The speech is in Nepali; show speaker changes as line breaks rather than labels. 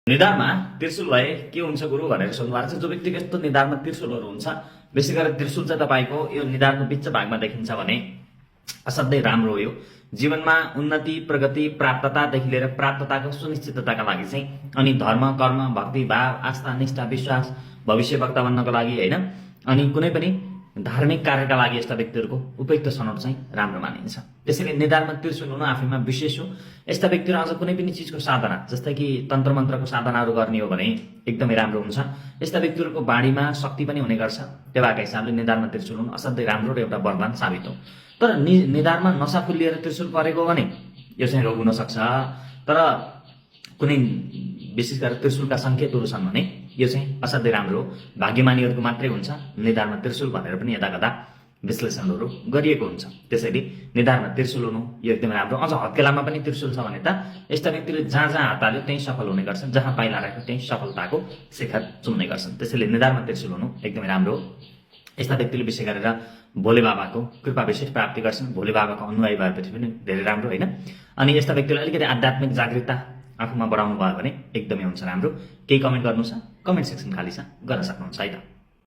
निधारमा त्रिशूल भए के हुन्छ गुरु भनेर सोध्नु भएको छ। जो व्यक्तिको यस्तो निधारमा त्रिशूलहरू हुन्छ, विशेष गरेर त्रिशूल चाहिँ तपाईँको यो निधारको बिच भागमा देखिन्छ भने असाध्यै राम्रो हो। यो जीवनमा उन्नति, प्रगति, प्राप्ततादेखि लिएर प्राप्तताको सुनिश्चितताका लागि चाहिँ, अनि धर्म, कर्म, भक्ति भाव, आस्था, निष्ठा, विश्वास, भविष्य वक्ता बन्नको लागि होइन, अनि कुनै पनि धार्मिक कार्यका लागि यस्ता व्यक्तिहरूको उपयुक्त छनौट चाहिँ राम्रो मानिन्छ। त्यसैले निधारमा त्रिशूल हुनु आफैमा विशेष हो। यस्ता व्यक्तिहरू अझ कुनै पनि चिजको साधना, जस्तै कि तन्त्र मन्त्रको साधनाहरू गर्ने हो भने एकदमै राम्रो हुन्छ। यस्ता व्यक्तिहरूको बाणीमा शक्ति पनि हुने गर्छ। त्यो भएको हिसाबले निधारमा त्रिशूल हुनु असाध्यै राम्रो र एउटा वरदान साबित हो। तर निधारमा नसा फुलिएर त्रिशूल परेको हो भने यो चाहिँ रोग हुन सक्छ। तर कुनै विशेष गरेर त्रिशूलका सङ्केतहरू छन् भने यो चाहिँ असाध्यै राम्रो हो। भाग्यमानीहरूको मात्रै हुन्छ निधारमा त्रिशूल भनेर पनि यदाकदा विश्लेषणहरू गरिएको हुन्छ। त्यसैले निधारमा त्रिशूल हुनु यो एकदमै राम्रो। अझ हत्केलामा पनि त्रिशूल छ भने त यस्ता व्यक्तिले जहाँ जहाँ हात हाल्यो त्यहीँ सफल हुने गर्छन्, जहाँ पाइला राख्यो त्यहीँ सफलताको शिखर चुम्ने गर्छन्। त्यसैले निधारमा त्रिशूल हुनु एकदमै राम्रो हो। यस्ता व्यक्तिले विशेष गरेर भोले बाबाको कृपा विशेष प्राप्ति गर्छन्। भोले बाबाको अनुयायी भएपछि पनि धेरै राम्रो होइन। अनि यस्ता व्यक्तिलाई अलिकति आध्यात्मिक जागृतता आफूमा बढाउनु भयो भने एकदमै हुन्छ राम्रो। केही कमेन्ट गर्नु छ, कमेन्ट सेक्सन खाली छ, गर्न सक्नुहुन्छ है त।